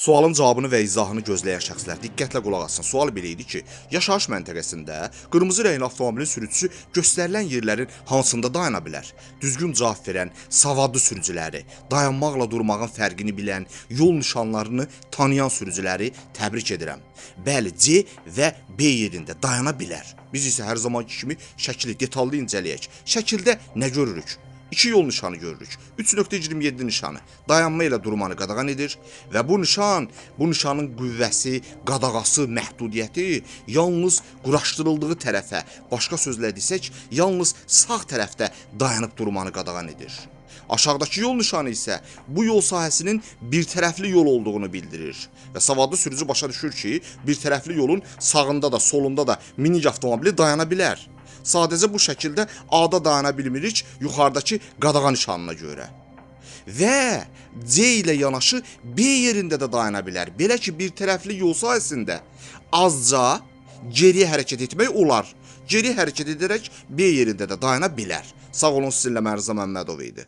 Sualın cavabını və izahını gözləyən şəxslər diqqətlə qulaq assın. Sual belə idi ki, yaşayış məntəqəsində qırmızı rəngli avtomobilin sürücüsü göstərilən yerlərin hansında dayana bilər? Düzgün cavab verən savadlı sürücüləri, dayanmaqla durmağın fərqini bilən, yol nişanlarını tanıyan sürücüləri təbrik edirəm. Bəli, C və B yerində dayana bilər. Biz isə hər zamanki kimi şəkli detallı incələyək. Şəkildə nə görürük? İki yol nişanı görürük. 3.27 nişanı dayanma ilə durmanı qadağan edir və bu nişan, bu nişanın qüvvəsi, qadağası, məhdudiyyəti yalnız quraşdırıldığı tərəfə, başqa sözlə desək, yalnız sağ tərəfdə dayanıb durmanı qadağan edir. Aşağıdakı yol nişanı isə bu yol sahəsinin bir tərəfli yol olduğunu bildirir. Və savadlı sürücü başa düşür ki, bir tərəfli yolun sağında da, solunda da minik avtomobili dayana bilər. Sadəcə bu şəkildə A-da dayana bilmirik yuxarıdakı qadağa nişanına görə. Və C ilə yanaşı B yerində də dayana bilər. Belə ki, bir tərəfli yol sahəsində azca geriyə hərəkət etmək olar. Geri hərəkət edərək B yerində də dayana bilər. Sağ olun, sizinlə Mərza Məmmədov idi.